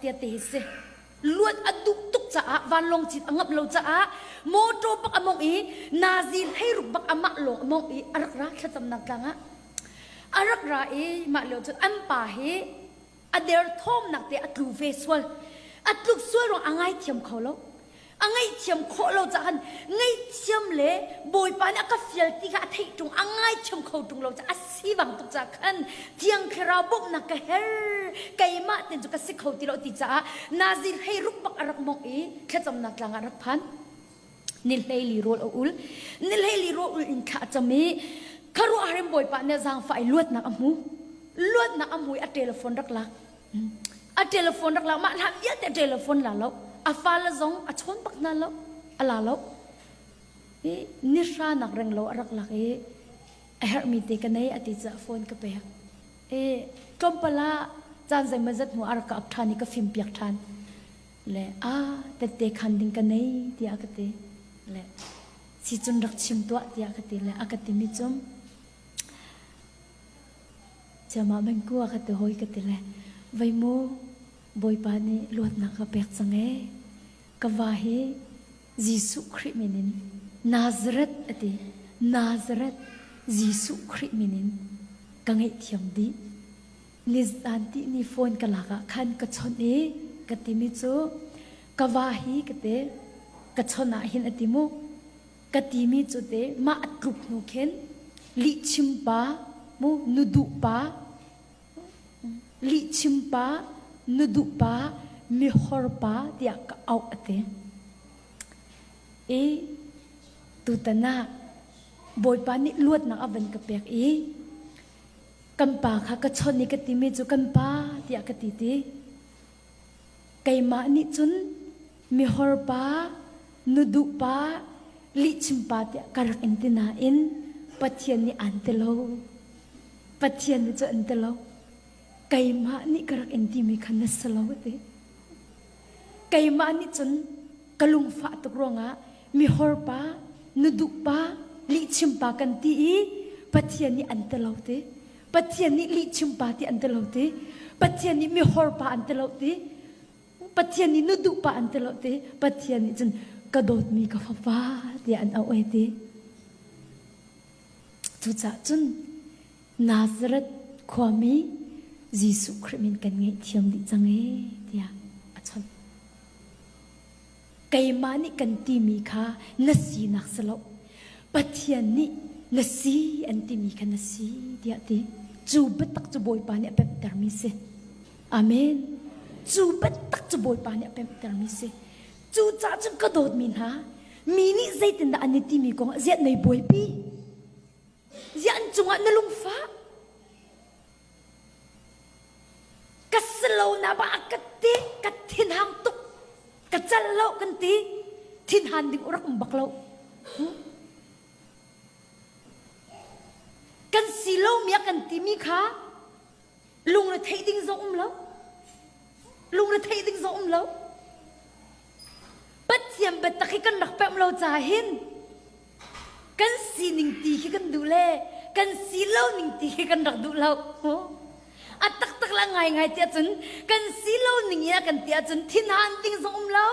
tia te hi si. Luat a duh tuk caah vanlawng cit a ngamh lo caah motor bak a mong i nazi hleiruk bak amah lawng a mong i a rak ra thlacamnak tlang ah a rak ra i mah lio cun an pa hi a derthawmnak te a tlu ve sual a tluk sual ruang a ngaithiam kho lo a ngaihthiam khawh lo caah khan ngaihthiam le Bawipa nih a ka fial ti kha a theih ṭung a ngaithiam kho ṭung lo caah a sivang tuk caah khan Thiang Thlarau bawmhnak ka her keimah ten cu ka si kho ti lo ti caah nazi hlei ruk bak a rak mongh i thlacamnak tlang ah rak phan ni hleili rawl a ul ni hleili rawl ul in thla a cam i khuaruahhar in Bawipa nih zaangfah i luatnak a hmu luatnak a hmu i a telephone rak lak A telephone rak la mah hlan vialte a telephone la lo. A fale zong a chawn bak hna lo. A la lo. I nihra nak reng lo a rak lak i a herhmi te ka nei a ti caah phone ka pek. I tlawmpal ah caan zeimawzat hnu a rak ka up ṭhan i ka fim piak ṭhan. Le a tette khan ding ka nei tiah a ka ti. Le si cun rak chim tuah tiah ka ti le a ka timi cu Ciammah mengku a ka ti hawi ka ti le vei mu Bawipa nih luatnak ka pek cang ee ka va hi Jesuh Khrih min in Nazareth a ti Nazareth Jesuh Khrih min in ka ngaihthiam dih nizan ti ni phone ka lak ah khan ka chawnh i ka timi cu ka va hi ka ti ka chawnh ah hin a ti mu Ka timi cu te mah a tluk hnu khin lihchim pa mu nu duh pa lihchim pa nu duh pa mihor pa tiah ka auh a ti. I tutan ah Bawipa nih luatnak a van ka pek i kan pa kha ka chawnh i ka timi cu kan pa tiah ka ti ti. Keimah nih cun mihor pa, nuduh pa, lihchim pa tiah ka rak in ti nain Pathian nih aan ti lo. Pathian nih cu an ti lo. Keimah nih ka rak in timi kha na si lo a ti. Keimah nih cun ka lungfah tuk ruangah mihor pa, nuduh pa, lihchim pa kan ti i Pathian nih an ti lo ti. Pathian nih lihchim pa ti an ti lo ti. Pathian nih mihor pa an ti lo ti. Pathian nih nu duh pa an ti lo ti. Pathian nih cun ka dawtmi ka fapa tiah an auh ai ti. Cucaah cun Nazareth khuami Jesuh Khrih min kan ngaihthiam dih cang ee tiah a chawnh. Keimah nih kan timi kha na sinak si lo. Pathian nih na si an timi kha na si tiah ti. Cu biatak cu Bawipa nih a pemhtermi si. Amen. Cu biatak cu Bawipa nih a pemhtermi si. Cucaah cun ka dawtmi hna, mi nih zeitindah an i timi kong ah ziah nei buaipi? Ziah an cungah na lungfah? Ka si lo na ba ka ti ka thinhang tuk ka cal lo kan ti thinhan ding rak um bak lo kan si lo mi a kan timi kha lungre theih ding zong um lo lungre theih ding zong um lo Pathian biatak hi kan rak pemh lo ca hin kan sining ti khi kan duh le kan si lo ning ti khi kan rak duh lo a taktak la ngai ngai tiah cun kan si lo ning in a kan ti ahcun thinhan ding zong um lo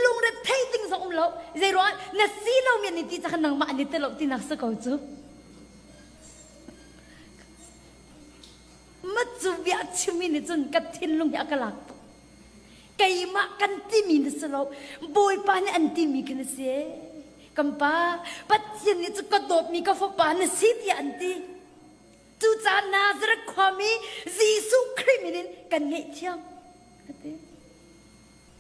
lungre thei ding zong um lo zei ruang na si lo mi an ti ca nangmah an i te lo tinak si ko cu ma cu bia chimi nih cun ka thinlung hi a ka lak tuk keimah kan timi na si lo bawipa nih an timi khi na si kan pa pathian nih cu ka dawtmi ka fapa na si tiah an ti cucaah Nazareth khuami Jesuh Khrih min in kan ngaihthiam ati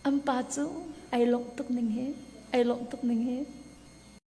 an pa cu ai lawmh tuk ning hi ai lawmh tuk ning hi.